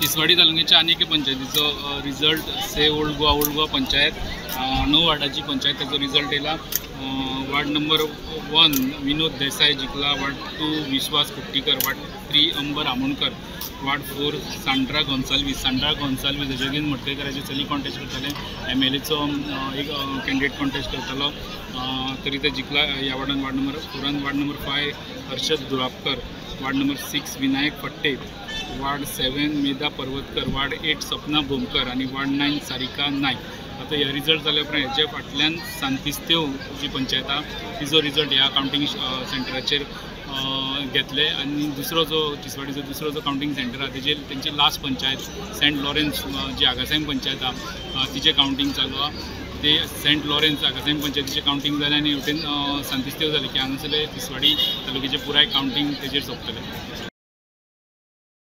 तिसवाडी तालुक्याच्या आनी एके पंचायतीचो रिजल्ट से ओल्ड गोवा, ओल्ड गोवा पंचायत 9 वार्डाची पंचायत, त्याचो रिजल्ट येयला. वार्ड नंबर 1 विनोद Desai जिखला, ward 2 Vishwas Kuttikar, ward 3 Ambar Amonkar, ward 4 Sandra Gonsalves. Sandra Gonsalves Jogin मडकयकराचे चली कॉन्टेस्ट करताले, MLAचो एक कॅन्डिडेट कॉन्टेस्ट करतालो, तरी ते जिखला ह्या वार्डान. Ward number 4 ward number 5 Harshad Durapkar, ward number 6 Vinayak Phadte, ward 7 Medha Parvatkar, ward 8 Sapna Bhomkar आनी वार्ड 9 सारिका नायक. आतां हे रिजल्ट जाल्या उपरांत हेच्या फाटल्यान सांतिस्तेव जी पंचायत आहा तिजो रिजल्ट ह्या कावंटींग सेंटराचेर घेतले आनी दुसरो जो तिसवाडीचो दुसरो जो कावंटींग सेंटर आहा तेजेर तेंची लास्ट पंचायत सेंट लॉरेन्स जी आगासायम पंचायत आहा तिचें कावंटींग चालू आहा. ते सेंट लॉरेन्स आगासायम पंचायतीचें कावंटींग जालें आनी हेवटेन सांतिस्तेव जालें की हांगासरले तिसवाडी तालुक्याचें पुराय कावंटींग तेजेर सोंपतलें.